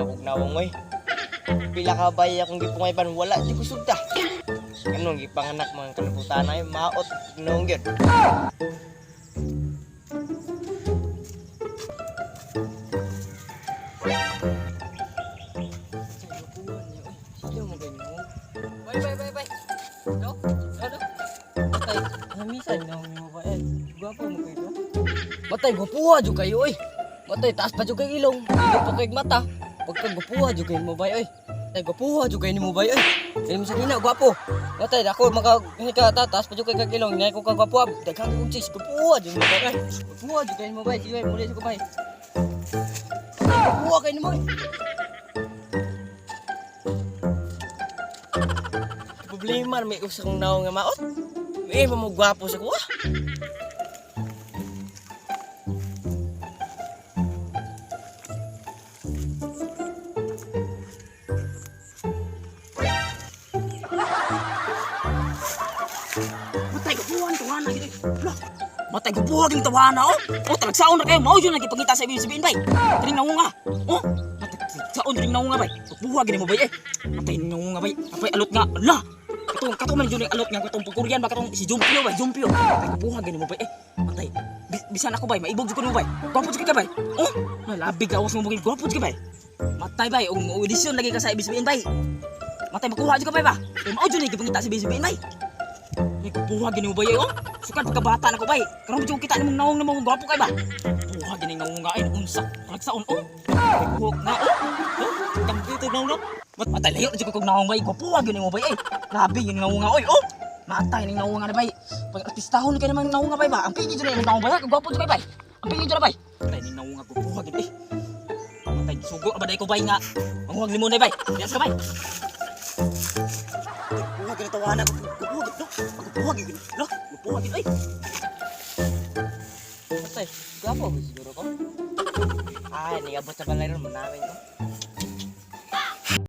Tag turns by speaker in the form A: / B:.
A: akong nawong oy. Pila ka bay akong gipungaypan, wala di ko sugta. Anong gipanganak mga kalibutan ay maot noong gyud. Bye bye bye bye. No? Ano? Matay, hamisan na mo ba eh. Gwapo mo kayo. Matay gwapuha jud kayo oy. Matay taas pa jud kay ilong, ilong pa kay mata. Pagka gwapuha jud kayo mo bay oy. Matay gwapuha jud kayo nimo bay oy. Kay mo sa gina gwapo. Matay dako maka ka taas pa jud kay kag ilong, nay ko ka gwapo. Daghan kog chicks gwapuha jud mo bay oy. Gwapuha jud kayo mo bay. Sige bay, muli sa ko bay. Gwapuha kayo nimo oy. Problema may usa kong naong nga maot. Eh, mo gwapo sa kuha.
B: Matay gabuhan tawana gid. Lah. Matay gabuhan gid tawana oh. Oh talagsaon ra kayo mao jud nagipangita sa ibig sabihin bay. Kining naunga. Oh. Matay saon ring naunga bay. Gabuha gid mo bay eh. Matay naunga bay. Apay alot nga. Lah. Katong katong man jud alot nga katong pagkuryan ba katong si Jumpio bay, Jumpio. Matay gabuha gid mo bay eh. Matay bisan ako bay, maibog jud ko nimo bay. Gwapo jud ka bay. Oh, labi gawas mo bugil gwapo jud ka bay. Matay bay, ug audition lagi ka sa ibig sabihin bay. Matay makuha jud ka bay ba. Kay mao jud nagipangita sa ibig sabihin bay. May kupuha gini mo ba oh? Sukad pagkabata na ko bay. Karon jud kita nimong naong namo gwapo kay ba. Kupuha gini naong nga ay unsa. Talagsaon oh. May buhok nga oh. Oh, dito naong no. Matay layo na jud ko kog naong bay. Gwapuha gini mo bay ay. Grabe gini naong nga oy oh. Matay ning naong nga na bay. Pag artistahon kay naman naong nga bay ba. Ang pigi jud na imong naong bay. Gwapo jud kay bay. Ang pigi jud na bay. Matay ning naong nga gwapuha gid eh. Matay sugo ra ba day ko bay nga. Manguhag limon day bay. Diyan sa bay. Gwapuha gini tawana ko. Gwapuha gini no. Gwapuha gini. Lo, gwapuha gini ay.
A: Matay, gwapo ba siguro ko? Ay, niabot sa balay ron, manamin ko.